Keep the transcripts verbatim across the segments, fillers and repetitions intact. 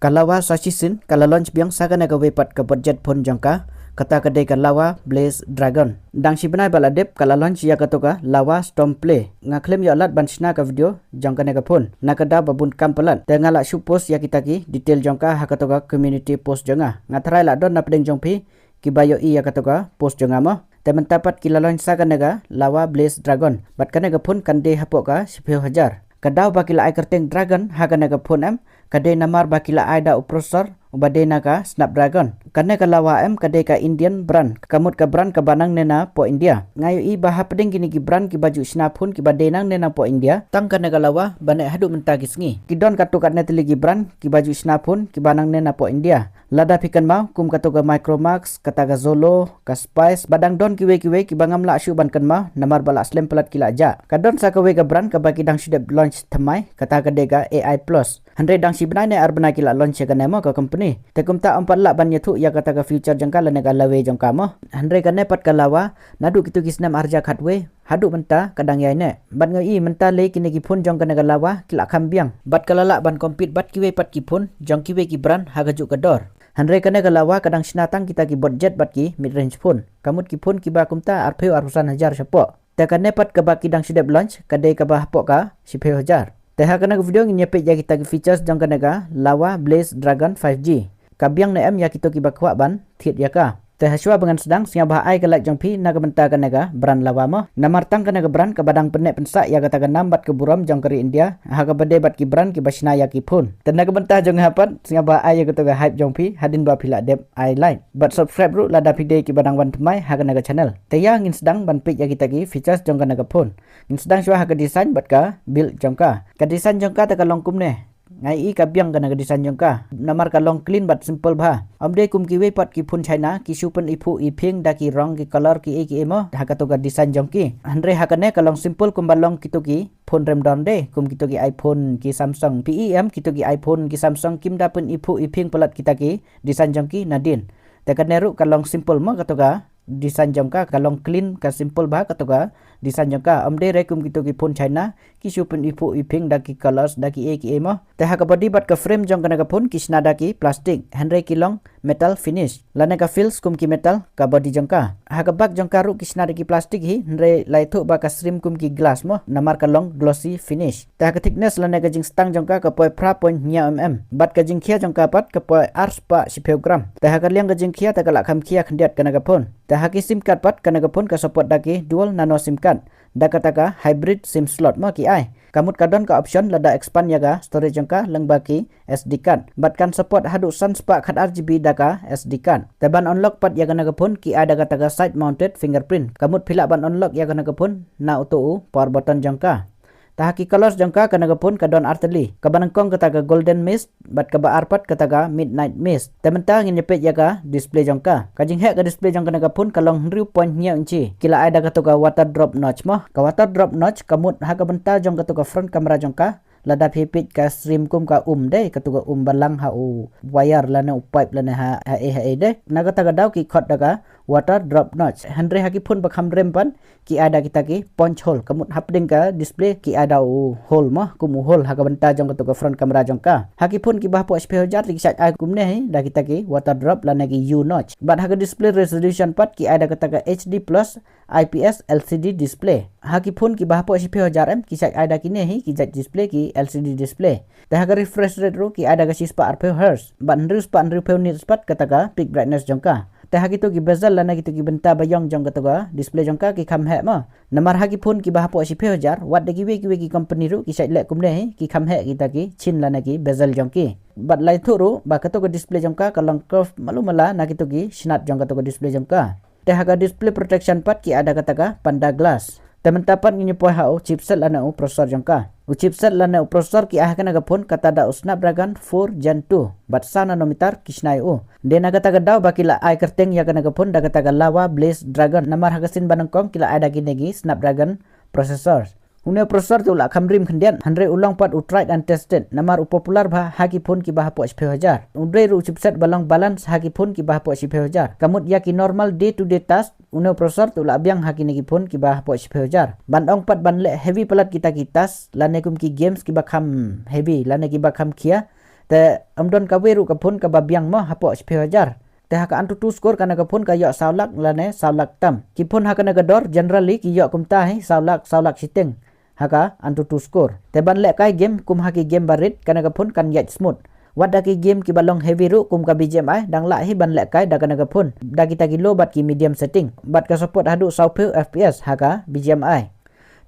Ka Lawa Sachisin ka la launch biang sa kane kawei pat ka budget phone jong ka, kata ka dei ka Lawa Blaze Dragon. Dang shi bnai ba la dep ka la launch ïa kato ka Lawa Stormplay. Nga khlem ïoh lad ban shna ka video jong kane ka phone na ka daw ba bun kam palat, te nga la shu post ïa kita ki detail jong ka ha kato ka community post jong nga. Nga tharai la don na pdeng jong phi kiba ïohi ïa kato ka post jong nga mo. Te mynta pat ki la launch sa kane ka Lawa Blaze Dragon, bad kane ka phone kan die hapoh ka shiphew hajar. Ka daw ba ki la ai kyrteng Dragon ha kane ka phone em, ka dei namar ba ki la ai da u processor uba dei na ka Snapdragon. Kane ka Lawa em ka dei ka Indian brand, ka mut ka brand kaba nangne napoh India. Nga ïohi ba hapdeng kine ki brand kiba ju shna phone kiba dei nangne napoh India, tang kane ka Lawa ba neh haduh mynta ki sngi. Ki don katto katne tylli ki brand kiba ju shna phone kiba nangne napoh India. Lada phi kynmaw kum kato ka Micromax, kata ka Zolo, ka Spice, ba dang don kiwei kiwei kiba ngam lah shuh ban kynmaw namar ba la slem palat ki la jah. Ka don sa kawei ka brand kaba ki dang shu dep launch thymmai, kata ka dei ka A I Plus. Hynrei dang shi bnai ne ar bnai ki la launch ïa kane mo ka company. Te kumta ym pat lah ban ïathuh ïa kata ka future jong ka lane ka lawei jong ka mo. Hynrei kane pat ka Lawa naduh kito ki snem ar hajar khatwei haduh mynta ka dang ïaineh. Bad nga ïohi mynta lei kine ki phone jong kane ka Lawa ki la kham biang bad ka la lah ban compete bad kiwei pat ki phone jong kiwei ki brand ha kajuh ka dor. Hynrei kane ka Lawa ka dang shna tang kita ki budget bad ki mid range phone, ka mut ki phone kiba kumta arphew arphew san hajar shapoh. Te kane pat kaba ki dang shu dep launch ka dei kaba hapoh ka shiphew hajar. Te ha kane ka video ngin ïa peit ïa kita ki features jong kane ka Lawa Blaze Dragon five G. Ka biang ne em ïa kito kiba kwah ban thied ïa ka. Te hashwa ba ngan sdang, sngewbha ai ka like jong phi na ka bynta kane ka brand Lawa mo. Namar tang kane ka brand kaba dang pynneh pynsah ïa kata ka nam bad ka burom jong ka ri India ha kaba dei bad ki brand kiba shna ïa ki phone. Te na ka bynta jong nga pat, sngewbha ai ïa kato ka hype jong phi hadien ba phi la dep ai like bad subscribe ruh lada phi dei kiba dang wan thymmai ha kane ka channel. Te ïa ngin sdang ban peit ïa kita ki features jong kane ka phone. Ngin sdang shuwa ha ka design bad ka build jong ka. Ka design jong ka te ka long kumne. Nga ïohi ka biang kane ka design jong ka namar ka long clean bad simple bha. Ym dei kum kiwei pat ki phone China ki shu pyniphuh iphieng da ki rong ki color kiei kiei mo ha kato ka design jong ki. Hynrei ha kane ka long simple kumba long kito ki phone rem don de, kum kito ki iPhone ki Samsung. Phi i em, kito ki iPhone ki Samsung kim da pyniphuh iphieng palat kita ki design jong ki nadien. Te kane ruh ka long simple mo kato ka design jong ka, ka long clean, ka simple bha kato ka design jong ka. Ym dei re kum kito ki phone China ki shu pyniphuh iphieng da ki colors da kiei kiei mo. Te ha ka body bad ka frame jong kane ka phone ki shna da ki plastic, hynrei ki long metal finish. Lane ka feels kum ki metal ka body jong ka. Ha ka back jong ka ruh ki shna da ki plastic hi, hynrei la ïathuh ba ka srim kum ki glass mo namar ka long glossy finish. Te ha ka thickness lane ka jingstang jong ka ka poi phra point hynñiew mm bad ka jingkhia jong ka pat ka poi ar spah shiphew gram. Te ha ka liang ka jingkhia te ka la kham khia khyndiat kane ka phone. Te ha ki sim card pat kane ka phone ka support da ki dual nano sim card da kata ka hybrid sim slot mo ki ai. Ka mut ka don ka option lada expand ïa ka storage jong ka lyngba ki S D card bad kan support haduh san spah khatar G B da ka S D card. Te ban unlock pat ïa kane ka phone ki ai da kata ka side mounted fingerprint, ka mut phi lah ban unlock ïa kane ka phone na uto u power button jong ka. Te ha ki colors jong ka kane ka phone ka don artylli, kaba nyngkong kata ka golden mist bad kaba ar pat kata ka midnight mist. Te mynta ngin ïa peit ïa ka display jong ka. Ka jingheh ka display jong kane ka phone ka long hynriew point hynñiew inchi. Ki la ai da kato ka water drop notch mo. Ka water drop notch ka mut ha ka bynta jong kato ka front camera jong ka, lada phi peit ka srim kum ka um de, kato ka um balang ha u wire lane u pipe lane ha, ha e ha e de. Na kata ka daw ki khot da ka water drop notch. Hynrei ha ki phone ba kham rem pat ki ai da kita ki punch hole, ka mut hapdeng ka display ki ai da u hole mo, kum u hole ha ka bynta jong kato ka front camera jong ka. Ha ki phone kiba hapoh shiphew hajar te ki shait ai kumne hi da kita ki water drop lane ki U notch. Bad ha ka display resolution pat ki ai da kata ka H D plus I P S L C D display. Ha ki phone kiba hapoh shiphew hajar em ki shait ai da kine hi ki jait display ki L C D display. Te ha ka refresh rate ruh ki ai da ka shispah arphew hertz bad hynriew spah hynriewphew nits pat kata ka peak brightness jong ka. Te ha kito ki bezel lane kito ki bynta ba ïong jong kato ka display jong ka ki kham heh mo. Namar ha ki phone kiba hapoh shiphew hajar, wat da kiwei kiwei ki company ruh ki shait leh kumne hi, ki kham heh kita ki chin lane ki bezel jong ki. Bad la ïathuh ruh ba kato ka display jong ka ka long curve malu mala na kito ki shnat jong kato ka display jong ka. Te ha ka display protection pat ki ai da kata ka panda glass. Te mynta pat ngin ïa poi ha u chipset lane u processor jong ka. U chipset lane u processor ki ai ha kane ka phone kata da u Snapdragon four Gen two bad saw nanometer ki shna ïa u. Dei na kata ka daw ba ki la ai kyrteng ïa kane ka phone da kata ka Lawa Blaze Dragon namar ha ka sien ba nyngkong ki la ai da kine ki Snapdragon processor. Une u processor te u la kham rim khyndiat, hynrei u long pat u tried and tested namar u popular bha ha ki phone kiba hapoh shiphew hajar. U dei ruh u chipset ba long balance ha ki phone kiba hapoh shiphew hajar. Ka mut ïa ki normal day to day task, une u processor te u la biang ha kine ki phone kiba hapoh shiphew hajar. Ban ong pat ban leh heavy palat kita ki task lane kum ki games kiba kham heavy lane kiba kham khia, Te ym don kawei ruh ka phone kaba biang mo hapoh shiphew hajar. Te ha ka AnTuTu score kane ka phone ka ïoh saw lak lane saw lak tam. Ki phone ha kane ka dor generally ki ïoh kumta hi saw lak, saw lak shiteng ha ka AnTuTu score. Te ban lehkai game kum ha ki game barit kane ka phone kan ïaid smooth. Wat da ki game kiba long heavy ruh kum ka BGMI dang lah hi ban lehkai da kane ka phone da kita ki low bad ki medium setting. Bad ka support haduh sawphew FPS ha ka BGMI.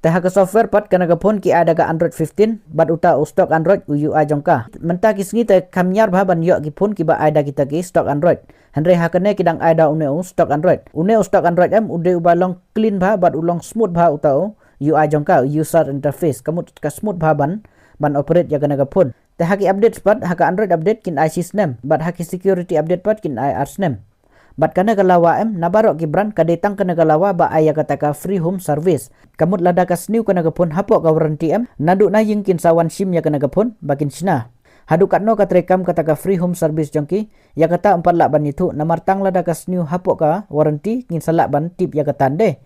Te ha ka software pat kane ka phone ki ai da ka Android fifteen bad uta u stock Android u UI jong ka. Mynta ki sngi te kham ñiar bha ban ïoh ki phone kiba ai da kita ki stock Android. Hynrei ha kane ki dang ai da une u stock Android. Une u stock Android em u dei uba long clean bha bad u long smooth bha uta u UI jong ka, user interface. Ka mut ka smooth bha ban ban operate ïa kane ka phone. Te ha ki updates pat ha ka Android update kin ai shi snem bad ha ki security update pat kin ai ar snem. Bad kane ka lawa em na baroh ki brand ka dei tang kane ka lawa ba ai ïa kata ka free home service. Ka mut lada ka sniew kane ka phone hapoh ka warranty em naduh na ïing kin sa wan shim ïa kane ka phone ba kin shna. Haduh katno ka treikam kata ka free home service jong ki ïa kata ym pat lah ban ïathuh namar tang lada ka sniew hapoh ka warranty ngin sa lah ban tip ïa kata ynde.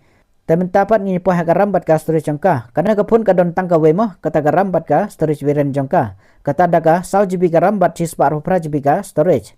Te mynta pat ngin ïa poi ha ka RAM bad ka storage jong ka. Kane ka phone ka don tang kawei mo kata ka RAM bad ka storage variant jong ka. Kata da ka saw GB ka RAM bad shispah arphew phra GB ka storage.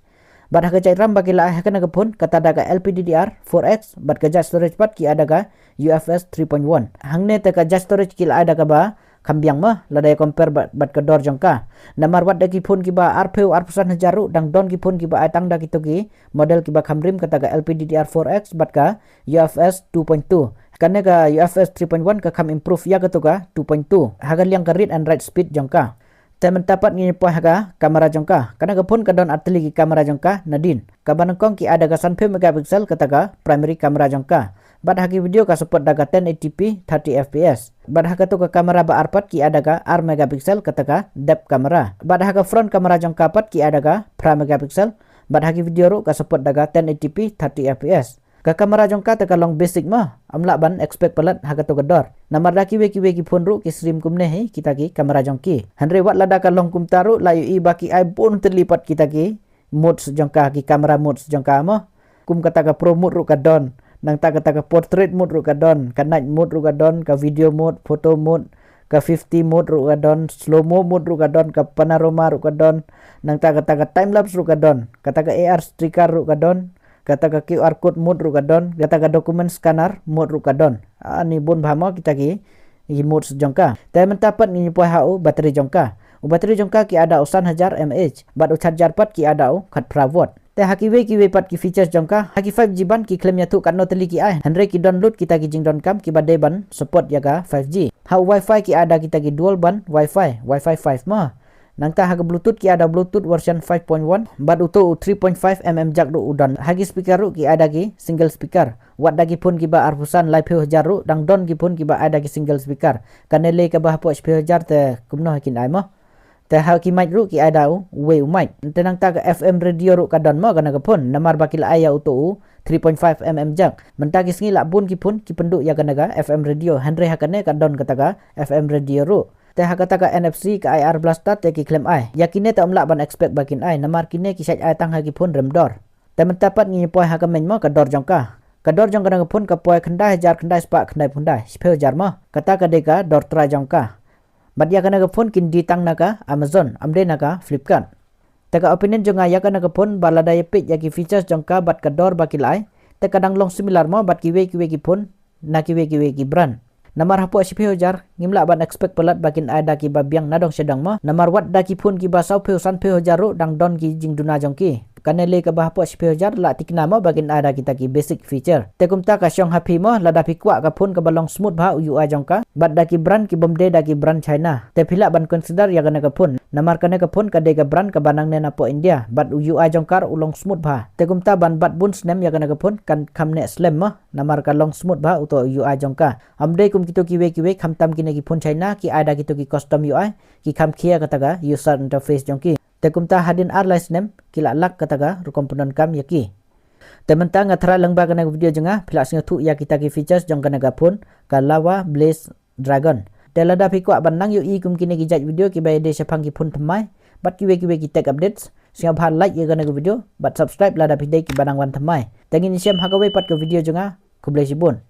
Bad ha ka jait RAM ba ki la ai ha kane ka phone kata da ka LPDDR four X bad ka jait storage pat ki ai da ka UFS three point one. Hangne te ka jait storage ki la ai da kaba kham biang mo lada ïa compare bad, bad ka dor jong ka. Namar wat da ki phone kiba arphew, arphew san hajar ruh dang don ki phone kiba ai tang da kito ki model kiba kham rim kata ka LPDDR four X bad ka UFS two point two. Kane ka UFS three point one ka kham improve ïa kato ka two point two ha ka liang ka read and write speed jong ka. Te mynta pat ngin ïa poi ha ka camera jong ka. Kane ka phone ka don artylli ki camera jong ka nadien. Kaba nyngkong ki ai da ka sanphew megapixel kata ka primary camera jong ka. Bad ha ki video ka support da ka ten eighty p thirty FPS. Bad ha kato ka camera ba ar pat ki ai da ka ar megapixel kata ka depth camera. Bad ha ka front camera jong ka pat ki ai da ka phra megapixel. Bad ha ki video ruh ka support da ka ten eighty p thirty FPS. Ka camera jong ka te ka long basic mo. Ym lah ban expect palat ha kato ka dor. Namar da kiwei kiwei ki phone ruh ki syriem kumne hi kita ki camera jong ki. Hynrei wat lada ka long kumta ruh la ïohi ba ki ai bun tylli pat kita ki modes jong ka, ki camera modes jong ka mo. Kum kata ka pro mode ruh ka don. Nangta kata ka portrait mode ruh ka don. Ka night mode ruh ka don. Ka video mode, photo mode. Ka fifty mode ruh ka don. Slow mo mode ruh ka don. Ka panorama ruh ka don. Nangta kata ka time lapse ruh ka don. Kata ka AR sticker ruh ka don. Kata ka QR code mode ruh ka don. Kata ka document scanner mode ruh ka don. Ani bun bha mo kita ki ki modes jong ka. Te mynta pat ngin ïa poi ha u battery jong ka. U battery jong ka ki ai da u san hajar mAh bad u charger pat ki ai da u khatphra watt. Te ha kiwei kiwei pat ki features jong ka ha ki five G band ki khlem ïathuh katno tylli ki ai. Hynrei ki don lut kita ki jingdonkam kiba dei ban support ïa ka five G. Ha u Wi-Fi ki ai da kita ki dual band Wi-Fi, Wi-Fi five mo. Nangta ha ka Bluetooth ki ai da Bluetooth version five point one bad uto u three point five mm jack ruh u don. Ha ki speaker ruh ki ai da ki single speaker. Wat da ki phone kiba arphew san laiphew hajar ruh dang don ki phone kiba ai da ki single speaker. Kane lei kaba hapoh shiphew hajar te kumno ha kin ai mo. Te ha ki mic ruh ki ai da u wei u mic. Te nangta ka FM radio ruh ka don mo kane ka phone namar ba ki la ai ïa uto u three point five mm jack. Mynta ki sngi la bun ki phone ki pynduh ïa kane ka FM radio hynrei ha kane ka don kata ka FM radio ruh. Te ha kata ka NFC ka IR blaster te ki khlem ai. Ïa kine te ym lah ban expect ba kin ai namar kine ki shait ai tang ha ki phone rem dor. Te mynta pat ngin ïa poi ha ka main mo ka dor jong ka. Ka dor jong kane ka phone ka poi khyndai hajar khyndai spah khyndaiphew khyndai, shiphew hajar mo. Kata ka dei ka dor trai jong ka. Bad ïa kane ka phone kin die tang na ka Amazon, ym dei na ka Flipkart. Te ka opinion jong nga ïa kane ka phone ba lada ïa peit ïa ki features jong ka bad ka dor ba ki la ai. Te ka dang long similar mo bad kiwei kiwei ki phone na kiwei kiwei ki brand. Namar hapoh shiphew hajar ngim lah ban expect palat ba kin ai da kiba biang na dong sha dong mo. Namar wat da ki phone kiba sawphew sanphew hajar ruh dang don ki jingduna jong ki. Kane lei kaba hapoh shiphew hajar la thikna mo ba kin ai da kita ki basic feature. Te kumta ka shong ha phi mo lada phi kwah ka phone kaba long smooth bha u UI jong ka. Bad da ki brand ki bym dei da ki brand China. Te phi lah ban consider ïa kane ka phone. Namar kane ka phone ka dei ka brand kaba nangne napoh India. Bad u UI jong ka ruh u long smooth bha. Te kumta ban bat bun snem ïa kane ka phone kan kham neh slem mo. Namar ka long smooth bha uto u UI jong ka. Ym dei kum kito kiwei kiwei khamtam kine ki phone China ki ai da kito ki custom UI ki kham khia kata ka user interface jong ki. Te kumta hadien ar lai snem ki la lak kata ka rukom pyndonkam ïa ki. Te mynta nga tharai lang ba kane ka video jong nga phi la sngewthuh ïa kita ki features jong kane ka phone ka Lawa Blaze Dragon. Te lada phi kwah ban nang ïohi kum kine ki jait video kiba ïadei shaphang ki phone thymmai bad kiwei kiwei ki tech updates, sngewbha like ïa kane ka video bad subscribe lada phi dei kiba nang wan thymmai. Te ngin ïashem ha kawei pat ka video jong nga. Khublei shibun.